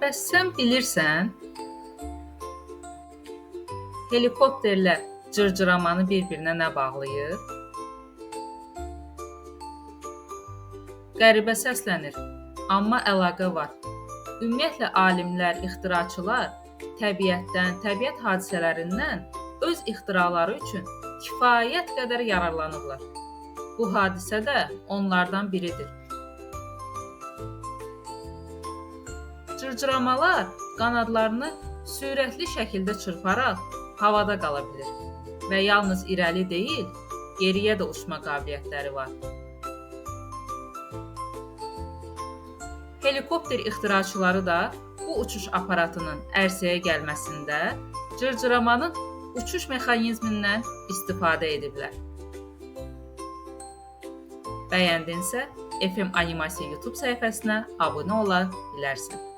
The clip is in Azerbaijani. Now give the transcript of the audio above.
Bəs sən bilirsən? Helikopterlə cırcıramanı bir-birinə nə bağlayır? Qəribə səslənir, amma əlaqə var. Ümumiyyətlə alimlər, ixtiraçılar təbiətdən, təbiət hadisələrindən öz ixtiraları üçün kifayət qədər yararlanıblar. Bu hadisə də onlardan biridir. Cırcıramalar qanadlarını sürətli şəkildə çırparaq havada qala bilir və yalnız irəli deyil, geriyə də uçma qabiliyyətləri var. Helikopter ixtiraçıları da bu uçuş aparatının ərsəyə gəlməsində cırcıramanın uçuş mexanizmindən istifadə ediblər. Bəyəndinsə, FM Animasiya YouTube səhifəsinə abunə ola bilərsən.